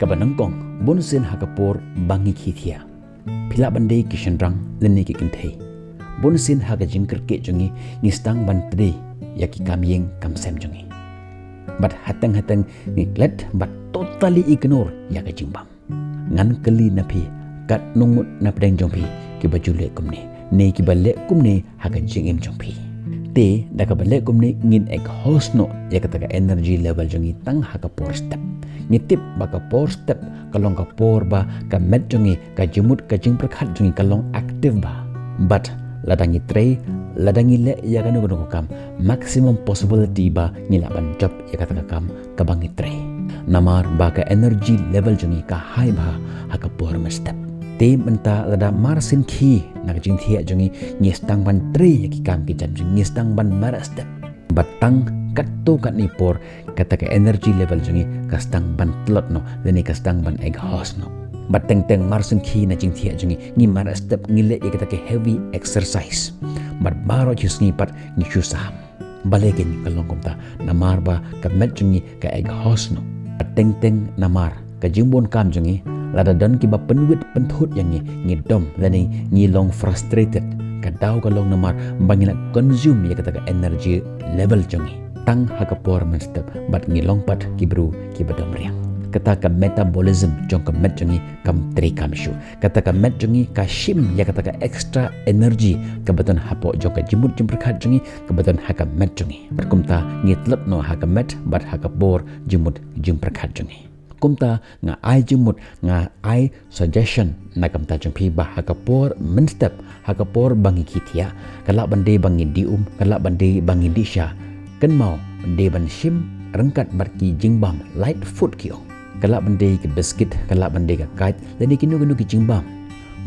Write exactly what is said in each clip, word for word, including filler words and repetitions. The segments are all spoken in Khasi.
Kaba nyngkong, bun sien ha ka por ba ngi khie thiah, phi lah ban dei ki shynrang lane ki kynthei, bun sien ha ka jingkyrkieh jong ngi, ngi sdang ban trei ïa ki kam ïing kam sem jong ngi. Bad hateng hateng ngi klet bad totally ignore ïa ka jingbam. Ngan kylli na phi, katno ngut na pdeng jong phi kiba ju leh kumne, ne kiba leh kumne ha ka jingim jong phi? Te da kaba leh kumne ngin exhaust noh ïa kata ka energy level jong ngi tang ha ka por step. Ngi tip ba ka por step ka long ka por ba ka met jong ngi, ka jingmut, ka jingpyrkhat jong ngi ka long active bha. Bad lada ngi trei, lada ngi leh ïa kano kano ka kam, maximum possibility ba ngi lah ban jop ïa kata ka kam kaba ngi trei. Namar ba ka energy level jong ngi ka high bha ha ka por mynstep. Te mynta lada mar sien khie na ka jingthiah jong ngi, ngi sdang ban trei ïa ki kam ki jam jong ngi, ngi sdang ban mareh step. Bad tang katto katne por kata ka energy level jong ngi ka sdang ban tlot noh, lane ka sdang ban exhaust noh. Bad teng teng mar sien khie na jingthiah jong ngi, ngi mareh step, ngi leh ïa kata ka heavy exercise. Bad baroh shi sngi pat ngi shu saham. Balei kein ka long kumta? Namar ba ka met jong ngi ka exhaust noh. Bad teng teng namar ka jingbun kam jong ngi, lada don kiba pynwit pynthut ïa ngi, ngi dom lane ngi long frustrated. Ka daw ka long namar ba ngi la consume ïa kata ka energy level jong ngi tang ha ka por mynstep, bad ngi long pat ki briew kiba dom riang. Kata ka metabolism jong ka met jong ngi kam trei kam shuh. Kata ka met jong ngi ka shim ïa kata ka extra energy kaba don hapoh jong ka jingmut jingpyrkhat jong ngi, kaba don ha ka met jong ngi. Bad kumta ngi tlot noh ha ka met bad ha ka por jingmut jingpyrkhat jong ngi. Kumta nga ai jingmut, nga ai suggestion na ka bynta jong phi ba ha ka por mynstep, ha ka por ba ngi khie thiah, ka lah ban dei ba ngi dih um, ka lah ban dei ba ngi dih sha. Kynmaw, dei ban shim ryngkat bad ki jingbam, light food ki ong. Ka lah ban dei ki biscuit, ka lah ban dei ka kait, lane kino kino ki jingbam.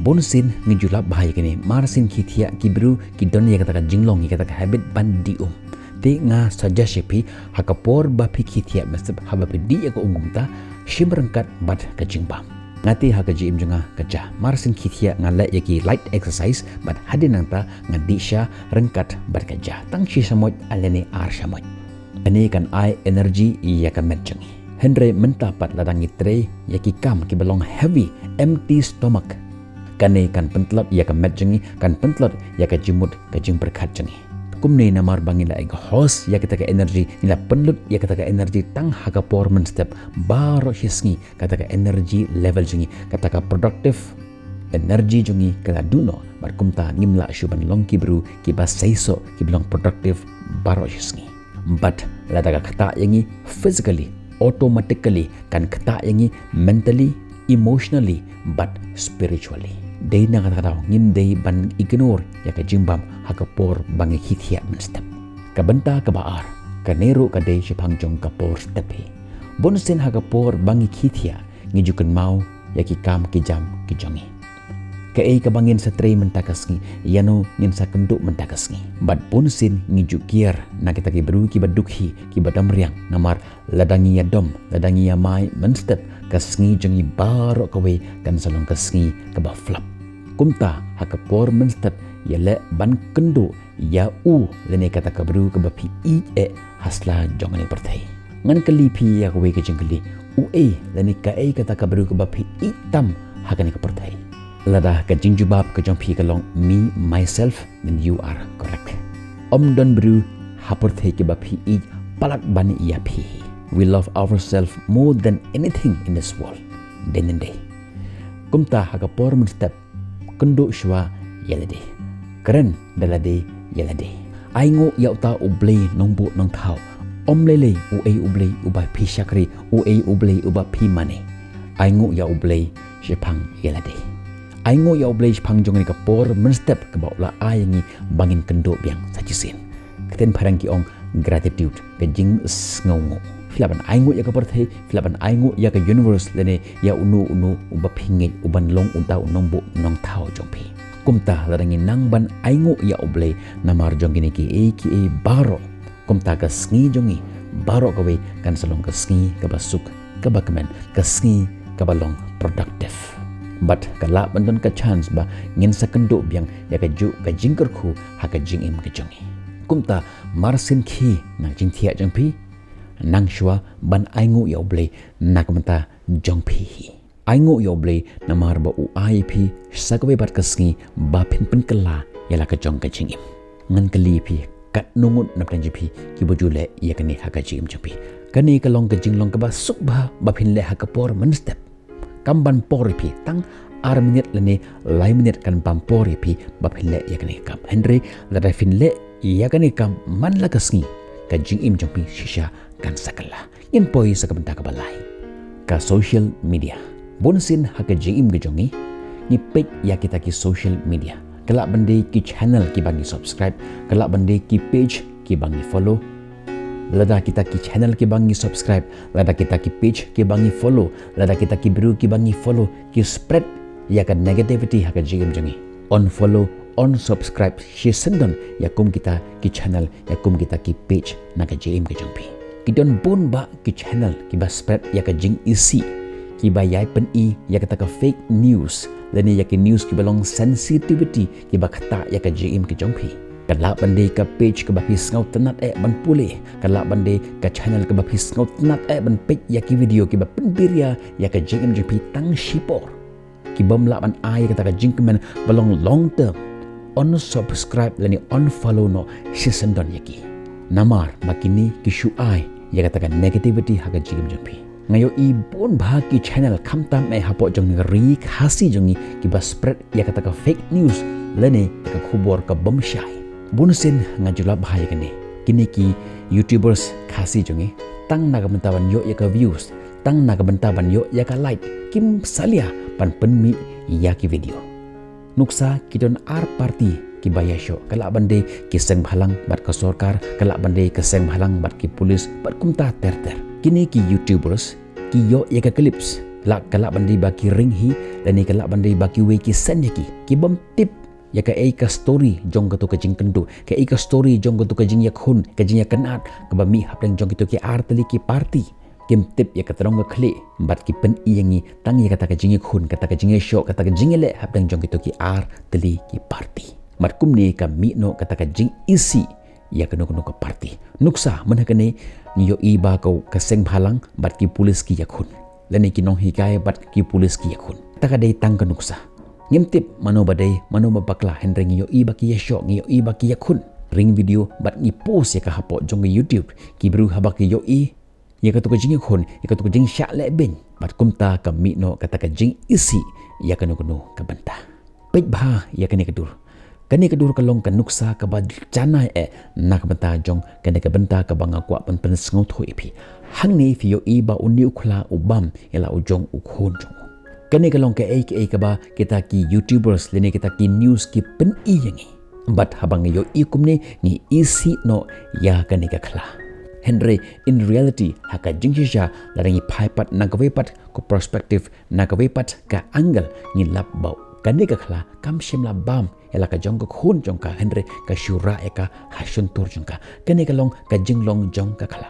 Bun sien ngi ju lap bha ïa kine, mar sien khie thiah ki briew ki don ïa kata ka jinglong, ïa kata ka habit ban dih um. Te nga suggest ïa phi, ha ka por ba phi khie thiah mynstep, haba phi dih ïa ka um kumta, shim ryngkat bad ka jingbam. Nga te ha ka jingim jong nga ka jia, mar sien khie thiah nga leh ïa ki light exercise, bad hadien nangta nga dih sha ryngkat bad ka jia, tang shi shamoit lane ar shamoit. Kane kan ai energy ïa ka met jong ngi. Hynrei mynta pat lada ngi trei ïa ki kam kiba long heavy, empty stomach, kane kan pyntlot ïa ka met jong ngi, kan pyntlot ïa ka jingmut ka jingpyrkhat jong ngi. Kumne namar ba ngi la exhaust ïa kata ka energy, ngi la pynlut ïa kata ka energy tang ha ka por mynstep, baroh shi sngi kata ka energy level jong ngi, kata ka productive energy jong ngi ka la duh noh. Bad kumta ngim lah shuh ban long ki briew kiba seisoh, kiba long productive baroh shi sngi. Bad lada ka ktah ïa ngi physically, automatically kan ktah ïa ngi mentally, emotionally, bad spiritually. Dei na kata ka daw ngim dei ban ignore ïa ka jingbam ha ka por ba ngi khie thiah mynstep. Ka bynta kaba ar, kane ruh ka dei shaphang jong ka por step hi. Bun sien ha ka por ba ngi khie thiah ngi ju kynmaw ïa ki kam ki jam ki jong ngi. Kaei kaba ngin sa trei mynta ka sngi, ïano ngin sa kynduh mynta ka sngi. Bad bun sien ngi ju kiar na kita ki briew kiba dukhi, kiba dom riang, namar lada ngi ïa dom, lada ngi ïa mai mynstep, ka sngi jong ngi baroh kawei kan sa long ka sngi kaba flop. Kumta ha ka por mynstep ïa leh ban kynduh ïa u lane kata ka briew kaba phi ïeit eh ha sla jong kane ka pyrthei. Ngan kylli phi ïa kawei ka jingkylli, uei lane kaei kata ka briew kaba phi ïeit tam ha kane ka pyrthei? Lada ka jingjubab ka jong phi ka long me, myself, then you are correct. Ym don briew ha pyrthei kaba phi ïeit palat ban ïa phi hi. We love ourselves more than anything in this world. Dei ne ym dei? Kumta ha ka por mynstep kynduh shuwa ïa lade. Kren da lade ïa lade. Ainguh ïa uta U Blei nongbuh nongthaw. Ym lei lei uei U Blei uba phi shakri, uei U Blei uba phi mane. Ainguh ïa U Blei shaphang ïa lade. Ainguh ïa U Blei shaphang jong kane ka por mynstep kaba u la ai ïa ngi ba ngin kynduh biang sa shisien. Ka ktien phareng ki ong gratitude, ka jingsngewnguh. Phi lah ban ainguh ïa ka pyrthei, phi lah ban ainguh ïa ka universe lane ïa uno uno uba phi ngeit uban long uta u nongbuh nongthaw jong phi. Kumta lada ngi nang ban ainguh ïa U Blei namar jong kine kiei kiei baroh, kumta ka sngi jong ngi baroh kawei kan sa long ka sngi kaba suk, kaba kmen, ka sngi kaba long productive. Bad ka lah ban don ka chance ba ngin sa kynduh biang ïa kajuh ka jingkyrkhu ha ka jingim ka jong ngi. Kumta mar sien khie na ka jingthiah jong phi, nang shuwa ban ainguh ïa U Blei na ka bynta jong phi hi. Ai nguh ïa U Blei namar ba u ai ïa phi sa kawei pat ka sngi ba phin pynkylla ïa la ka jong ka jingim. Ngan kylli ïa phi katno ngut na pdeng jong phi kiba ju leh ïa kane ha ka jingim jong phi. Kane ka long ka jinglong kaba suk bha ba phin leh ha ka por mynstep. Kam ban por ïa phi tang ar minit lane lai minit, kan ban por ïa phi ba phin leh ïa kane ka kam. Hynrei lada phin leh ïa kane ka kam man la ka sngi, ka jingim jong phi shisha kan sa kylla. Ngin poi sa ka bynta kaba lai, ka social media. Bun sien ha ka jingim ka jong ngi, ngi peit ïa kita ki social media. Ka lah ban dei ki channel kiba ngi subscribe, ka lah ban dei ki page kiba ngi follow. Lada kita ki channel kiba ngi subscribe, lada kita ki page kiba ngi follow, lada kita ki briew kiba ngi follow ki spread ïa ka negativity ha ka jingim jong ngi, unfollow, unsubscribe shisyndon ïa kum kita ki channel, ïa kum kita ki page na ka jingim ka jong phi. Ki don bun bah ki channel kiba spread ïa ka jingisih, kiba ïai pyni ïa kata ka fake news lane ïa ki news kiba long sensitivity, kiba ktah ïa ka jingim ka jong phi. Ka lah ban dei ka page kaba phi sngewtynnat eh ban pule, ka lah ban dei ka channel kaba phi sngewtynnat eh ban peit ïa ki video kiba pynbiria ïa ka jingim jong phi tang shipor, kibym lah ban ai kata ka jingkmen ba long long term. Unsubscribe lane unfollow noh shisyndon ïa ki, namar ba kine ki shu ai ïa kata ka negativity ha ka jingim jong phi. Nga ïohi bun bah ki channel khamtam eh hapoh jong ka ri Khasi jong ngi kiba spread ïa kata ka fake news lane ïa ka khubor ka bym shai. Bun sien nga ju lap bha ïa kane, kine ki YouTubers Khasi jong ngi, tang na ka bynta ban ïoh ïa ka views, tang na ka bynta ban ïoh ïa ka like, kim salia ban pynmih ïa ki video. Nuksa ki don ar party kiba ïashoh, ka lah ban dei ki seng bhalang bad ka sorkar, ka lah ban dei ka seng bhalang bad ki police bad kumta ter ter. Kine ki YouTubers ki ïoh ïa ka clips, lah ka lah ban dei ba ki ring hi, lane ka lah ban dei ba kiwei ki send ïa ki, kibym tip ïa kaei ka story jong kato ka jingkynduh, kaei ka story jong kato ka jingïakhun, ka jingïakynad kaba mih hapdeng jong kito ki ar tylli ki party. Kim tip ïa ka tyrong ka khlieh bad ki pyni ïa ngi tang ïa kata ka jingïakhun, kata ka jingïashoh, kata ka jingïaleh hapdeng jong kito ki ar tylli ki party. Bad kumne ka mih noh kata ka jingisih ïa kano kano ka party. Nuksa mynha kane ngi ïohi ba ka, ka seng bhalang bad ki police ki ïakhun, lane ki nonghikai bad ki police ki ïakhun. Ta ka dei tang ka nuksa. Ngim tip mano ba dei, mano ba bakla, hynrei ngi ïohi ba ki ïashoh, ngi ïohi ba ki ïakhun. Ring video bad ngi post ïa ka hapoh jong ka YouTube. Ki briew haba ki ïohi ïa kato ka jingïakhun, ïa kato ka jingshah leh beiñ, bad kumta ka mih noh kata ka jingisih ïa kano kano ka bynta. Peit bha ïa kane ka dur. Kane ka dur ka long ka nuksa kaba janai eh na ka bynta jong kane ka bynta kaba nga kwah ban pynsngewthuh ïa phi. Hangne phi ïohi ba une u khla u bam ïa la u jong u khun jong u. Kane ka long kaei kaei kaba kita ki YouTubers lane kita ki news ki pyni ïa ngi. Bad haba ngi ïohi kumne ngi isih noh ïa kane ka khla. Hynrei in reality ha ka jingshisha lada ngi phai pat na kawei pat ka perspective, na kawei pat ka angle, ngi lap ba kane ka khla kam shym la bam ïa la ka jong ka khun jong ka, hynrei ka shu rah ïa ka ha shyntur jong ka. Kane ka long ka jinglong jong ka khla.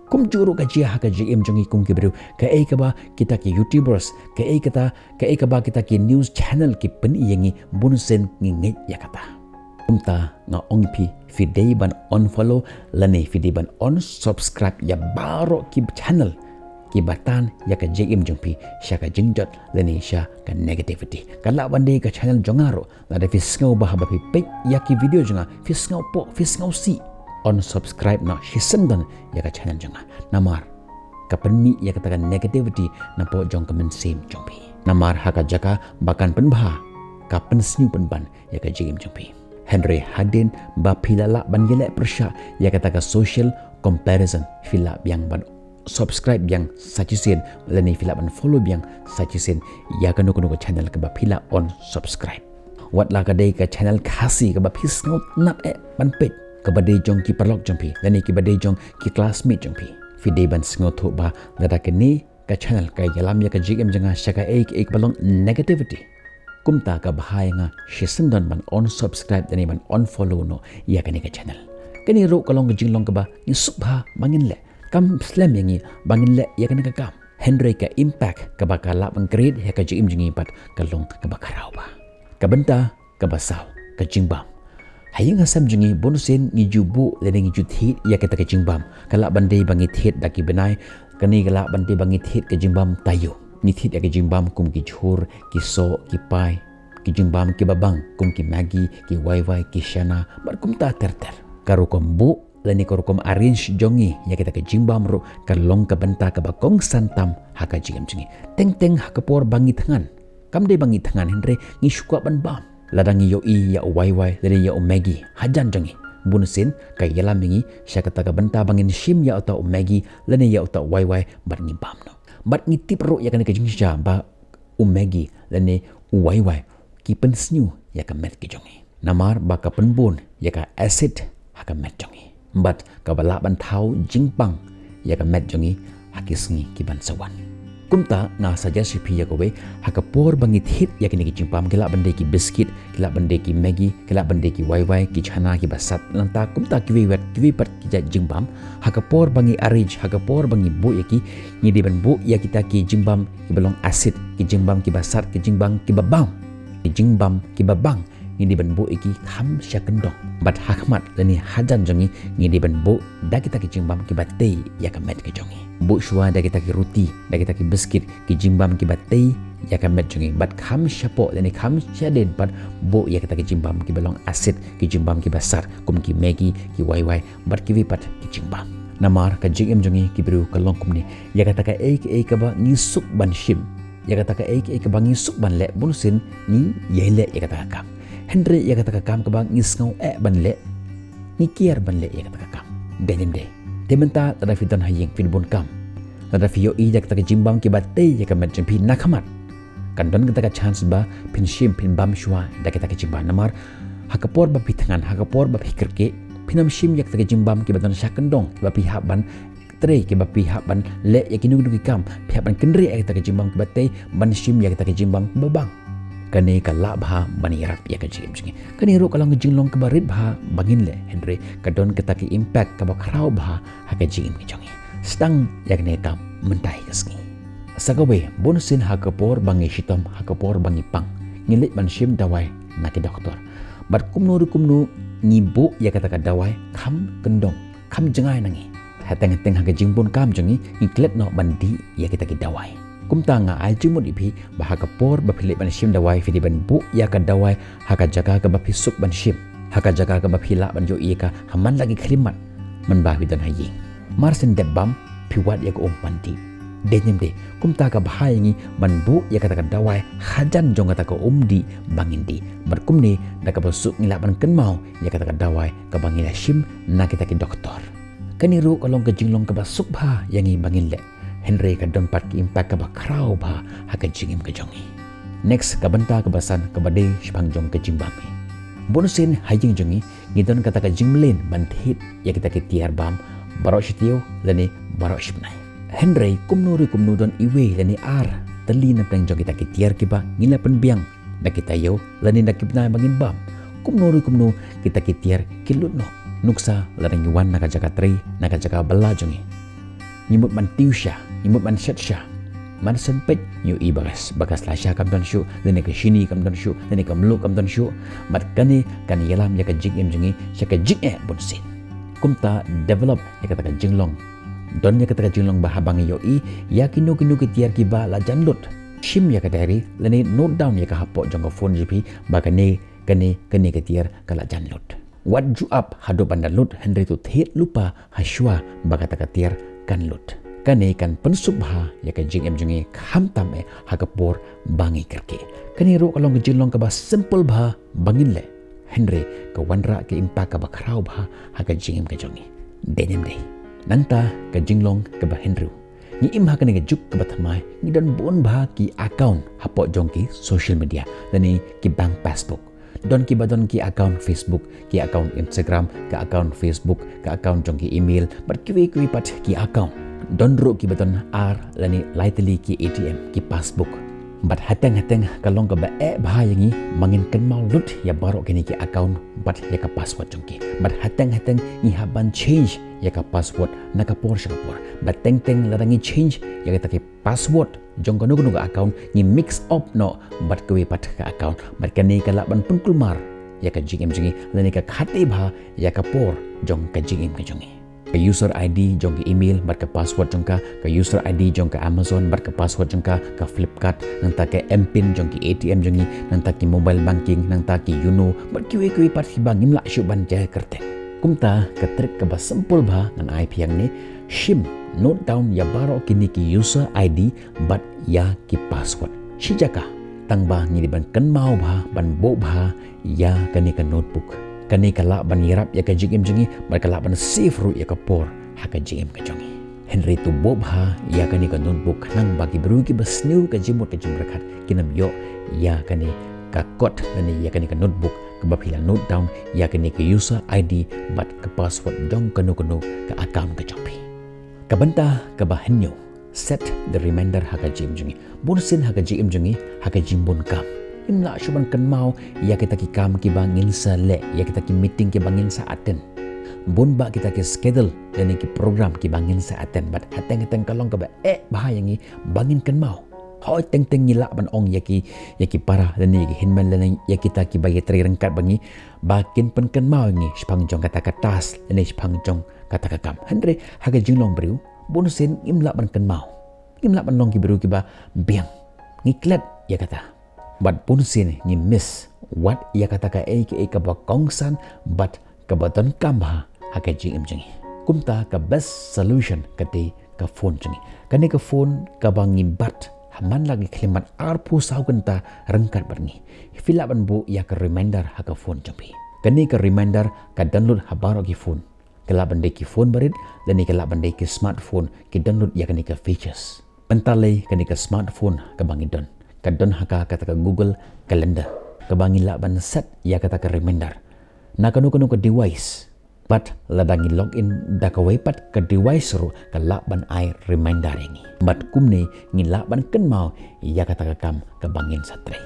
Kumjuh ruh ka jia ha ka jingim jong ngi kum ki briew, kaei kaba kita ki YouTubers, kaei kata, kaei kaba kita ki news channel ki pyni ïa ngi, bun sien ngi ngeit ïa kata. Kumta nga ong ïa phi, phi dei ban unfollow lane phi dei ban unsubscribe ïa baroh ki channel kiba tan ïa ka jingim jong phi sha ka jingjot lane sha ka negativity. Ka lah ban dei ka channel jong nga ruh, lada phi sngew ba haba phi peit ïa ki video jong nga phi sngewpoh, phi sngewsih, unsubscribe noh shisyndon ïa ka channel jong nga. Namar ka pynmih ïa kata ka negativity napoh jong ka mynsiem jong phi. Namar ha ka jaka ba kan pynbha, ka pynsniew pynban ïa ka jingim jong phi. Hynrei hadien ba phi la lah ban ïaleh pyrshah ïa kata ka social comparison, phi lah biang ban subscribe biang sa shisien, lane phi lah ban follow biang sa shisien ïa kano kano ka channel kaba phi la unsubscribe. Wat la ka dei ka channel Khasi kaba phi sngewtynnat eh ban peit, kaba dei jong ki paralok jong phi lane kiba dei jong ki classmate jong phi, phi dei ban sngewthuh ba lada kane ka channel ka ïalam ïa ka jingim jong nga sha kaei kaei kaba long negativity, kumta ka bha ïa nga shisyndon ban unsubscribe lane ban unfollow noh ïa kane ka channel. Kane ruh ka long ka jinglong kaba ngi suk bha ba ngin leh. Kam slem ïa ngi ba ngin leh ïa kane ka kam, hynrei ka impact kaba ka lah ban create ha ka jingim jong ngi pat ka long kaba khraw bha. Ka bynta kaba saw, ka jingbam. Ha ïing ha sem jong ngi bun sien ngi ju buh lane ngi ju thied ïa kata ka jingbam. Ka lah ban dei ba ngi thied da ki bnai Kane ka lah ban dei ba ngi thied ka jingbam taïew. Ngi thied ïa ka jingbam kum ki jhur, ki soh, ki pie, ki jingbam kiba bang kum ki Maggi, ki Wai Wai, ki Shana, bad kumta ter ter. Ka rukom buh lane ka rukom arrange jong ngi ïa kita ki jingbam ruh ka long ka bynta kaba kongsan tam ha ka jingim jong ngi. Teng teng ha ka por ba ngi thngan. Kam dei ba ngi thngan hynrei ngi shu kwah ban bam. Lada ngi ïohi ïa u Wai Wai lane ïa u Maggi hajan jong ngi, bun sien ka ïalam ïa ngi sha kata ka bynta ba ngin shim ïa uta u Maggi lane ïa uta u Wai Wai bad ngi bam noh. Bad ngi tip ruh ïa kane ka jingshisha ba u Maggi lane u Wai Wai ki pynsniew ïa ka met ki jong ngi. Namar ba ka pynbun ïa ka acid ha ka met jong ngi. Bad kaba lah ban thaw jingpang ïa ka met jong ngi ha ki sngi ki ban sa wan. Kumta nga suggest ïa phi ïa kawei, ha ka por ba ngi thied ïa kine ki jingbam, ki lah ban dei ki biskit, ki lah ban dei ki Maggi, ki lah ban dei ki Wai Wai, ki Shana kiba sat, nangta kumta kiwei wat, kiwei pat ki jait jingbam. Ha ka por ba ngi arrange, ha ka por ba ngi buh ïa ki, ngi dei ban buh ïa kita ki jingbam kiba long acid, ki jingbam kiba sat, ki jingbam kiba bang, ki jingbam kiba bang, ngi dei ban buh ïa ki kham sha kyndong. Bad ha khmat lane hajan jong ngi, ngi dei ban buh da kita ki jingbam kiba tei ïa ka met ki jong ngi. Buh shuwa da kita ki ruti, da kita ki biskit, ki jingbam kiba tei ïa ka met jong ngi. Bad kham shapoh lane kham shadien pat buh ïa kita ki jingbam kiba long acid, ki jingbam kiba sat, kum ki Maggi, ki Wai Wai, bad kiwei pat ki jingbam. Namar ka jingim jong ngi ki briew ka long kumne, ïa kata kaei kaei kaba ngi suk ban shim, ïa kata kaei kaei kaba ngi suk ban leh, bun sien ngi ïai leh ïa kata ka kam. Hynrei ïa kata ka kam kaba ngi sngew eh ban leh, ngi kiar ban leh ïa kata ka kam. Dei ne em dei? Te mynta lada phi don ha ïing, phi bun kam, lada phi ïohi ïa kata ka jingbam kiba tei ïa ka met jong phi na khmat, kan don kata ka chance ba phin shim, phin bam shuwa da kita ki jingbam. Namar ha ka por ba phi thngan, ha ka por ba phi kyrkieh, phin ym shim ïa kita ki jingbam kiba don sha kyndong, kiba phi hap ban trei, kiba phi hap ban leh ïa kino kino ki kam, phi hap ban kynriah ïa kita ki jingbam kiba tei ban shim ïa kita ki jingbam kiba bang. Kane ka lah bha ban ïarap ïa ka jingim jong ngi. Kane ruh ka long ka jinglong kaba rit bha ba ngin leh, hynrei ka don kata ka impact kaba khraw bha ha ka jingim ka jong ngi. Sdang ïa kane ka kam mynta hi ka sngi. Sa kawei, bun sien ha ka por ba ngi shitom, ha ka por ba ngi pang, ngi leit ban shim dawai na ki doktor. Bad kumno ruh kumno ngi buh ïa kata ka dawai kham kyndong, kham jngai na ngi. Hateng hateng ha ka jingbun kam jong ngi, ngi klet noh ban dih ïa kita ki dawai. Kumta nga ai jingmut ïa phi ba ha ka por ba phi leit ban shim dawai, phi dei ban buh ïa ka dawai ha ka jaka kaba phi suk ban shim, ha ka jaka kaba phi lah ban ïohi ïa ka ha man la ki khyllipmat, mynba phi don ha ïing. Mar shen dep bam, phi wad ïa ka um ban dih. Dei ne em dei? Kumta ka bha ïa ngi ban buh ïa kata ka dawai hajan jong kata ka um dih ba ngin dih. Bad kumne da kaba suk ngi lah ban kynmaw ïa kata ka dawai kaba ngi la shim na kita ki doktor. Kane ruh ka long ka jinglong kaba suk bha ïa ngi ba ngin leh. Hynrei ka don pat ka impact kaba khraw bha ha ka jingim ka jong ngi. Next, ka bynta kaba san kaba dei shaphang jong ka jingbam hi. Bun sien ha ïing jong ngi, ngi don kata ka jingmlien ban thied ïa kita ki tiar bam baroh shi taïew lane baroh shi bnai. Hynrei kumno ruh kumno don iwei lane ar tylli na pdeng jong kita ki tiar kiba ngi la pynbiang da ki taïew lane da ki bnai ba ngin bam. Kumno ruh kumno kita ki tiar ki lut noh. Nuksa lada ngi wan na ka jaka trei, na ka jaka bylla jong ngi, ngi mut ban tiew sha, ngi mut ban shet sha. Mar shen peit ngi ïohi ba ka, ba ka sla sha kam don shuh, lane ka shini kam don shuh, lane ka mluh kam don shuh. Bad kane kan ïalam ïa ka jingim jong ngi sha ka jingeh bun sien. Kumta develop ïa kata ka jinglong, don ïa kata ka jinglong ba haba ngi ïohi ïa kino kino ki tiar kiba la jan lut, shim ïa ka diary lane note down ïa ka hapoh jong ka phone jong phi ba kane, kane, kane ka tiar ka la jan lut. Wat ju ap haduh ban da lut, hynrei to thied lypa ha shuwa ba kata ka tiar kan lut. Kane kan pynsuk bha ïa ka jingim jong ngi khamtam eh ha ka por ba ngi kyrkieh. Kane ruh ka long ka jinglong kaba simple bha ba ngin leh, hynrei ka wanrah ka impact kaba khraw bha ha ka jingim ka jong ngi. Dei ne em dei? Nangta ka jinglong kaba hynriew. Ngi im ha kane ka juk kaba thymmai, ngi don bun bha ki account hapoh jong ki social media lane ki bank passbook. Don kiba don ki account Facebook, ki account Instagram, ka account Facebook, ka account jong ki email, bad kiwei kiwei pat ki account. Don ruh kiba don ar lane lai tylli ki A T M, ki passbook. Bad hateng hateng ka long kaba eh bha ïa ngi ba ngin kynmaw lut ïa baroh kine ki account bad ïa ka password jong ki. Bad hateng hateng ngi hap ban change ïa ka password na ka por sha ka por. Bad teng teng lada ngi change ïa kata ki password jong kano kano ka account, ngi mix up noh bad kawei pat ka account. Bad kane ka lah ban pynkulmar ïa ka jingim jong ngi lane ka khate bha ïa ka por jong ka jingim ka jong ngi. Ka user I D jong ka email bad ka password jong ka, ka user I D jong ka Amazon bad ka password jong ka, ka Flipkart, nangta ka M pin jong ki A T M jong ngi, nangta ki mobile banking, nangta ki Yono, bad kiwei kiwei pat kiba ngim lah shuh ban jia kyrteng. Kumta ka trick kaba simple bha ngan ai phi hangne, shim, note down ïa baroh kine ki user I D bad ïa ki password. Shi jaka, tang ba ngi dei ban kynmaw bha, ban buh bha ïa kane ka notebook. Kane ka lah ban ïarap ïa ka jingim jong ngi, bad ka lah ban save ruh ïa ka por ha ka jingim ka jong ngi. Hynrei to buh bha ïa kane ka notebook, khnang ba ki briew kiba sniew ka jingmut ka jingpyrkhat kin ym ïoh ïa kane ka kot lane ïa kane ka notebook kaba phi la note down ïa kane ka user I D bad ka password jong kano kano ka account ka jong phi. Ka bynta kaba hynñiew, set the reminder ha ka jingim jong ngi. Bun sien ha ka jingim jong ngi, ha ka jingbun kam, ngim lah shuh ban kynmaw ïa kita ki kam kiba ngin sa leh, ïa kita ki meeting kiba ngin sa attend. Bun bah kita ki schedule lane ki program kiba ngin sa attend, bad hateng hateng ka long kaba eh bha ïa ngi ba ngin kynmaw. Hooid, teng teng ngi lah ban ong ïa ki, ïa ki para lane ïa ki hynmen lane ïa kita kiba ïatrei ryngkat bad ngi ba kin pynkynmaw ïa ngi shaphang jong kata ka task lane shaphang jong kata ka kam. Hynrei ha ka jinglong briew, bun sien ngim lah ban kynmaw. Ngim lah ban long ki briew kiba biang. Ngi klet ïa kata. Bad bun sien ngi miss wat ïa kata kaei kaei kaba kongsan bad kaba donkam bha ha ka jingim jong ngi. Kumta ka best solution ka dei ka phone jong ngi. Kane ka phone kaba ngi bat ha man la ki khyllipmat arphew saw kynta ryngkat bad ngi. Phi lah ban buh ïa ka reminder ha ka phone jong phi. Kane ka reminder ka download ha baroh ki phone. Ka lah ban dei ki phone barit lane ka lah ban dei ki smartphone ki download ïa kane ka features. Bynta lei kane ka smartphone kaba ngi don, ka don ha ka kata ka Google Calendar, kaba ngi lah ban set ïa kata ka reminder na kano kano ka device. Bad lada ngi log in da kawei pat ka device ruh ka lah ban ai reminder ïa ngi. Bad kumne ngi lah ban kynmaw ïa kata ka kam kaba ngin sa trei.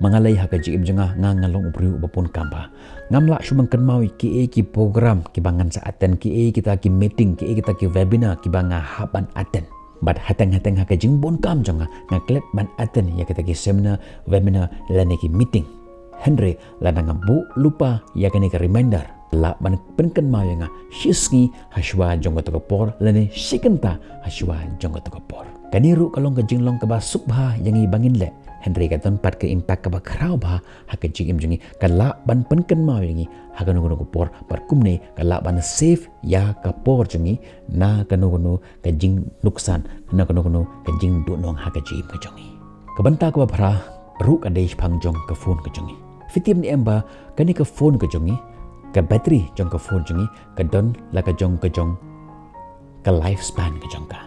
Ma nga lei ha ka jingim jong nga, nga nga long u briew uba bun kam bha. Ngam lah shuh ban kynmaw ïa kiei ki program kiba ngan sa attend, kiei kita ki meeting, kiei kita ki webinar kiba nga hap ban attend. Bad hateng hateng ha ka jingbun kam jong nga, nga klet ban attend ïa kita ki seminar, webinar lane ki meeting. Hynrei lada nga buh lypa ïa kane ka reminder, lah ban pynkynmaw ïa nga shisngi hashwa jong kato ka por lane shi kynta hashwa jong kato ka por. Kane ruh ka long ka jinglong kaba suk bha ïa ngi ba ngin leh. Hynrei ka don pat ka impact kaba khraw bha ha ka jingim jong ngi, ka lah ban pynkynmaw ïa ngi ha kano kano ka por, bad kumne ka lah ban save ïa ka por jong ngi na kano kano ka jingnuksan, na kano kano ka jingduhnong ha ka jingim ka jong ngi. Ka bynta kaba phra ruh ka dei shaphang jong ka phone ka jong ngi. Phi tip ne em ba kane ka phone ka jong ngi, ka battery jong ka phone jong ngi ka don la ka jong ka jong ka lifespan ka jong ka.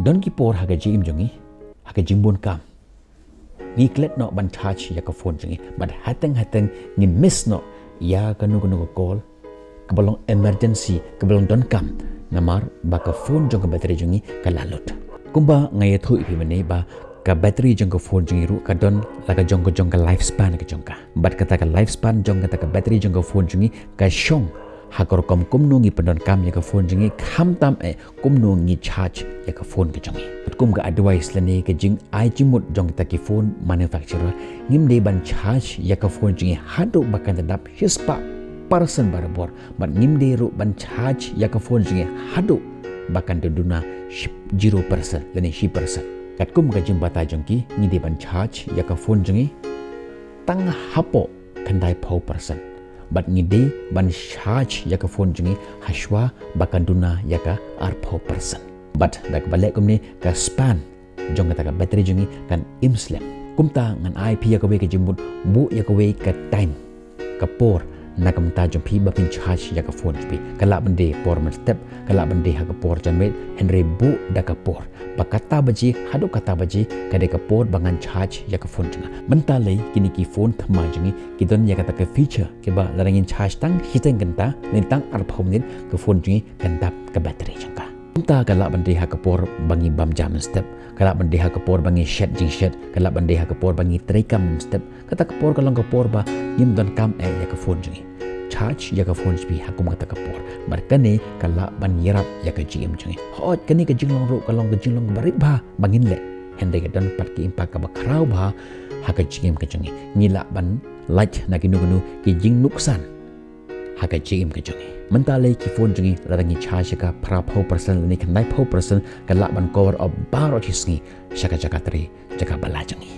Don ki por ha ka jingim jong ngi, ha ka jingbun kam, ngi klet noh ban charge ïa ka phone jong ngi, bad hateng hateng ngi miss noh ïa kano kano ka call kaba long emergency, kaba long donkam, namar ba ka phone jong ka battery jong ngi ka la lut. Kumba nga ïathuh ïa phi mynne ba ka battery jong ka phone jong ngi ruh ka don la ka jong ka jong ka lifespan ka jong ka. Bad kata ka lifespan jong kata ka battery jong ka phone jong ngi ka shong ha ka rukom kumno ngi pyndonkam ïa ka phone jong ngi, khamtam eh kumno ngi charge ïa ka phone ka jong ngi. Bad kum ka advice lane ka jingai jingmut jong kita ki phone manufacturer, ngim dei ban charge ïa ka phone jong ngi haduh ba kan da dap shispah percent barabor. Bad ngim dei ruh ban charge ïa ka phone jong ngi haduh ba kan da duna shi-, zero percent lane shi percent. Katkum ka jingbatai jong ki, ngi dei ban charge ïa ka phone jong ngi tang hapoh khyndaiphew percent. Bad ngi dei ban charge ïa ka phone jong ngi hashwa ba kan duna ïa ka arphew percent. Bad da kaba leh kumne, ka span jong kata ka battery jong ngi kan im slem. Kumta ngan ai phi ïa kawei ka jingmut, buh ïa kawei ka time, ka por na ka bynta jong phi ba phin charge ïa ka phone jong phi. Ka lah ban dei por mynstep, ka lah ban dei ha ka por janmiet, hynrei buh da ka por ba kata baje haduh kata baje ka dei ka por ba ngan charge ïa ka phone jong nga. Mynta lei kine ki phone thymmai jong ngi ki don ïa kata ka feature kiba lada ngin charge tang shiteng kynta, lane tang arphew minit, ka phone jong ngi kan dap ka battery jong ka. Kumta ka lah ban dei ha ka por ba ngi bam ja mynstep, ka lah ban dei ha ka por ba ngi shet jingshet, ka lah ban dei ha ka por ba ngi treikam mynstep. Kata ka por ka long ka por ba ngim donkam eh ïa ka phone jong ngi. Charge ïa ka phone jong phi ha kum kata ka por. Bad kane ka lah ban ïarap ïa ka jingim jong ngi. Hooid, kane ka jinglong ruh ka long ka jinglong ba rit bha ba ngin leh. Hynrei ka don pat ka impact kaba khraw bha ha ka jingim ka jong ngi. Ngi lah ban lait na kino kino ki jingnuksan ha ka jingim ka jong ngi. Mynta lei ki phone jong ngi lada ngi charge ïa ka phra phew percent lane khyndai phew percent ka lah ban cover up baroh shi sngi sha ka jaka trei jaka ba la jong ngi.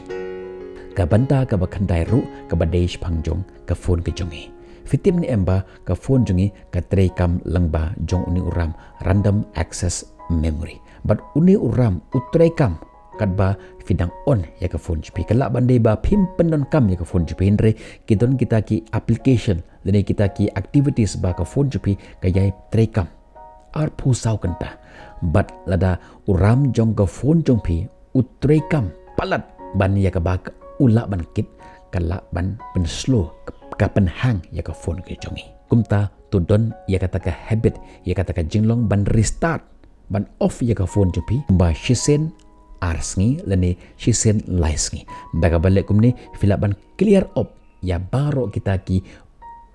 Ka bynta kaba khyndai ruh kaba dei shaphang jong ka phone ka jong ngi. Phi tip ne em ba ka phone jong ngi ka trei kam lyngba jong une u ram random access memory. Bad une u ram u trei kam katba phi dang on ïa ka phone jong phi. Ka lah ban dei ba phim pyndonkam ïa ka phone jong phi hynrei ki don kita ki application lane kita ki activities ba ka phone jong phi ka ïai trei kam arphew saw kynta. Bad lada u ram jong ka phone jong phi u trei kam palat ban ïa kaba u lah ban kit, ka lah ban pynslow, ka pynhang ïa ka phone ka jong ngi. Kumta to don ïa kata ka habit, ïa kata ka jinglong ban restart, ban off ïa ka phone jong phi ba shisien ar sngi lane shisien lai sngi. Da kaba leh kumne phi lah ban clear up ïa baroh kita ki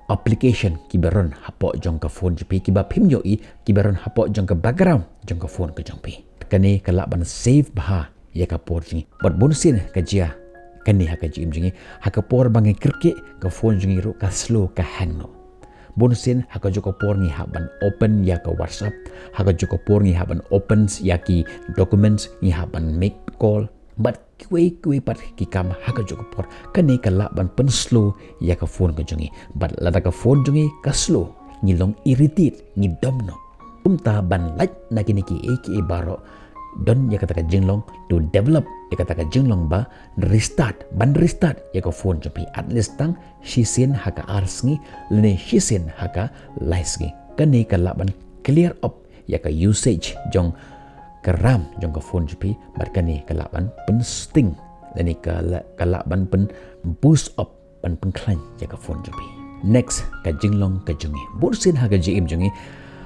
application kiba run hapoh jong ka phone jong phi, kiba phim ïohi, kiba run hapoh jong ka background jong ka phone ka jong phi. Kane ka lah ban save bha ïa ka por jong ngi. Bad bunsien ka jia kane ha ka jingim jong ngi, ha ka por ba ngi kyrkieh ka phone jong ngi ruh ka slow, ka hang noh. Bunsien ha kajuh ka por ngi hap ban open ïa ka WhatsApp, ha kajuh ka por ngi hap ban open ïa ki documents, ngi hap ban make call. Bad kiwei kiwei pat ki kam ha kajuh ka por. Kane ka lah ban pynslow ïa ka phone ka jong ngi. Bad lada ka phone jong ngi ka slow, ngi long irritate, ngi dom noh. Kumta ban lait na kine kiei kiei baroh, don ïa kata ka jinglong to develop ïa kata ka jinglong ba restart, ban restart ïa ka phone jong phi at least tang shisien ha ka ar sngi lane shisien ha ka lai sngi. Kane ka lah ban clear up ïa ka usage jong ka ram jong ka phone jong phi, bad kane ka lah ban pynsting lane ka lah, ka lah ban pyn boost up, ban pynkhlaiñ ïa ka phone jong phi. Next, ka jinglong ka jong ngi. Bunsien ha ka jingim jong ngi,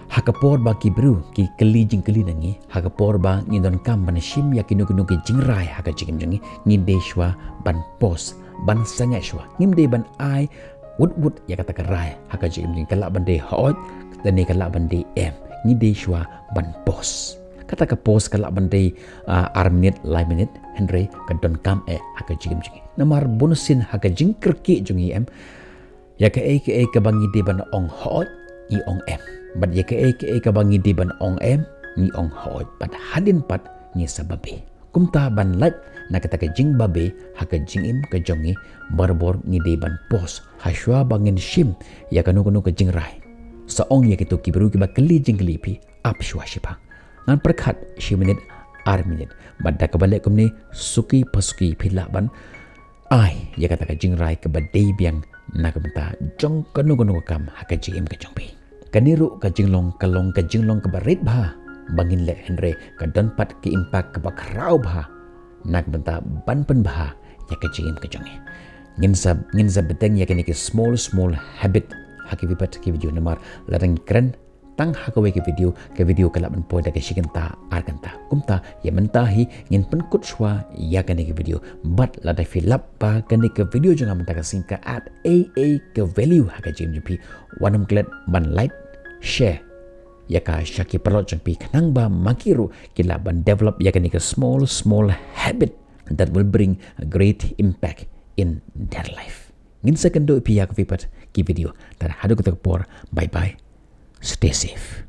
ha ka por ba ki briew ki kylli jingkylli na ngi, ha ka por ba ngi donkam ban shim ïa kino kino ki jingrai ha ka jingim jong ngi, ngim dei shuwa ban pause, ban sangeh shuwa. Ngim dei ban ai wut wut ïa kata ka rai ha ka jingim jong ngi. Ka lah ban dei hooid lane ka lah ban dei em. Ngi dei shuwa ban pause. Kata ka pause ka lah ban dei, ah, ar minit, lai minit, hynrei ka donkam eh ha ka jingim jong ngi. Namar bunsien ha ka jingkyrkieh jong ngi em, ïa kaei kaei kaba ngi dei ban ong hooid, ngi ong em. Bad ïa kaei kaei kaba ngi dei ban ong em, ngi ong hooid. Bad hadien pat ngi sa babe. Kumta ban lait na kata ka jingbabe ha ka jingim ka jong ngi, barabor ngi dei ban pause ha shuwa ba ngin shim ïa kano kano ka jingrai. Sa ong ïa kito ki briew kiba kylli jingkylli phi, ap shuwa shipang. Ngan pyrkhat shi minit, ar minit. Bad da kaba leh kumne, suki pa suki phi lah ban ai ïa kata ka jingrai kaba dei biang na ka bynta jong kano kano ka kam ha ka jingim ka jong phi. Kane ruh ka jinglong ka long ka jinglong kaba rit bha ba ngin leh, hynrei ka don pat ka impact kaba khraw bha na ka bynta ban pynbha ïa ka jingim ka jong ngi. Ngin sa, ngin sa bteng ïa kane ki small small habit ha kiwei pat ki video, namar lada ngi kren tang ha kawei ka video, ka video ka lah ban poi da ka shi kynta ar kynta. Kumta ïa mynta hi ngin pynkut shuwa ïa kane ka video. Bad lada phi lap ba kane ka video jong nga mynta ka sngi ka add ei ei ka value ha ka jingim jong phi, wat nym klet ban like, share ïa ka sha ki paralok jong phi, khnang ba ma ki ruh ki lah ban develop ïa kane ka small small habit that will bring a great impact in their life. Ngin sa kynduh ïa phi ha kawei pat ki video. Tad haduh kata ka por, bye bye. Stay safe.